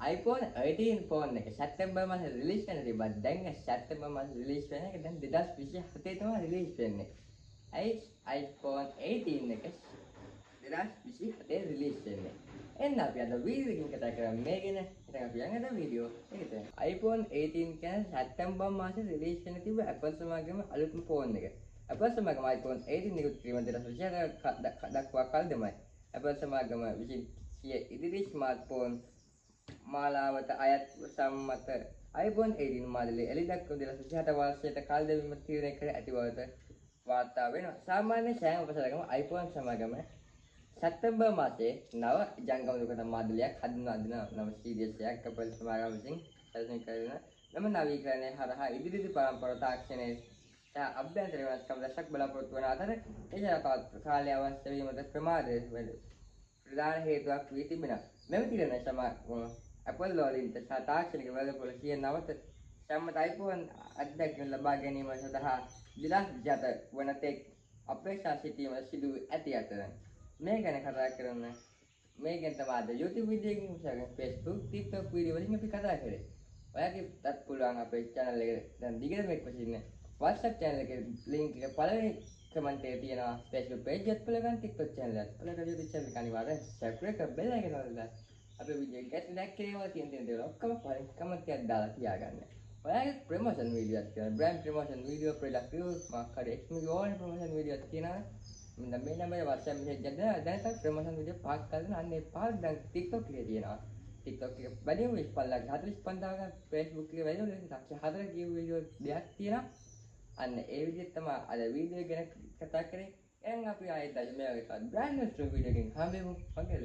iPhone 18 phone එක සැප්තැම්බර් මාසේ release වෙන තිබ්බා. දැන් සැප්තැම්බර් මාසේ රිලීස් වෙන එක දැන් 2027 තමයි රිලීස් වෙන්නේ. ඇයි iPhone 18 එක 2027 රිලීස් වෙන්නේ? එන්න අපි අද වීඩියෝ එකකින් කතා කරමු මේ ගැන. ඉතින් අපි යන් අද වීඩියෝ එකට. iPhone 18 කියන්නේ සැප්තැම්බර් මාසේ රිලීස් වෙන තිබ්බ Apple සමාගමේ අලුත්ම ෆෝන් එක. Apple සමාගම iPhone 18 නිකුත් කිරීම 2024 දක්වා කල් දෙමයි. Apple සමාගම විසින් සිය ඉදිරි ස්මාර්ට්ෆෝන් මාලාවට අයත් සම්මත iPhone 18 මාදලේ එළි දක්වන 2027 වර්ෂයට කල් දෙවීම තීරණය කර ඇති බවට වාර්තා වෙනවා. සාමාන්‍ය සෑම වසරකම iPhone සමාගම සැප්තැම්බර් මාසයේ නව ජංගම දුරකථන මාදලයක් හඳුන්වා දෙන නව සීරීස් එකක් Apple සමාගම විසින් සැලසුම් කරන මෙම නවීකරණය හරහා ඉදිරි පරම්පරා තාක්ෂණයේ සහ අභ්‍යන්තර වෙනස්කම් රැසක් බලාපොරොත්තු වන අතර ඒ තවත් කාලය අවශ්‍ය වීමද ප්‍රමාදය ප්‍රධාන හේතුවක් වී තිබෙනවා. මෙම තීරණය සමාගම Apple වලින් සහ තාක්ෂණික වෙළඳපොළ සිය නවත සම්මත iPhone අත්දැකීම් ලබා ගැනීම සඳහා 2027 වන තෙක් අපේක්ෂා සිටීම සිදු ඇති අතර මේ ගැන කතා කරන මේ ගැන තමයි අද YouTube video එකකින් සහ Facebook, TikTok video වලින් අපි කතා කරේ. ඔයාගේටත් පුළුවන් අපේ channel එක දැන් දිගටම එක්ව සිටින්න. WhatsApp channel එකේ link එක පළවෙනි කමෙන්ට් එකේ තියෙනවා. Facebook page එකත් follow කරන්න, TikTok channel එකත් follow කරලා YouTube channel එක අනිවාර්යෙන් subscribe කරලා bell icon එක දාලා අපේ වීඩියෝ එක ගැන දැක්කේ තියෙන තියෙන දේවල් ඔක්කොම පරින් කමෙන්ට් එකක් දාලා තියාගන්න. ඔයාගේ ප්‍රොමෝෂන් වීඩියෝ එකක් තියෙනවා. Brand promotion video, product review, මොකක් හරි එක්ස්ක්ලූසිව් ඕන ප්‍රොමෝෂන් වීඩියෝ එකක් තියෙනවා. මම මේ නම්බරේ WhatsApp message එකක් දාලා දැන් තමයි ප්‍රොමෝෂන් වීඩියෝ පහක් කරලා අන්න ඒ පහක් දැන් TikTok එකේ තියෙනවා. TikTok එක වැඩිම 25 45,000, Facebook එකේ වැඩිම 4 ලක්ෂ කියු වීඩියෝ දෙකක් තියෙනවා. අන්න ඒ විදිහට තමයි අද වීඩියෝ ගැන කතා කරේ. එහෙනම් අපි ආයෙත් මේ වගේ තවත් බ්‍රෑන්ඩ් නිව් වීඩියෝ එකකින් හම්බෙමු. මගේ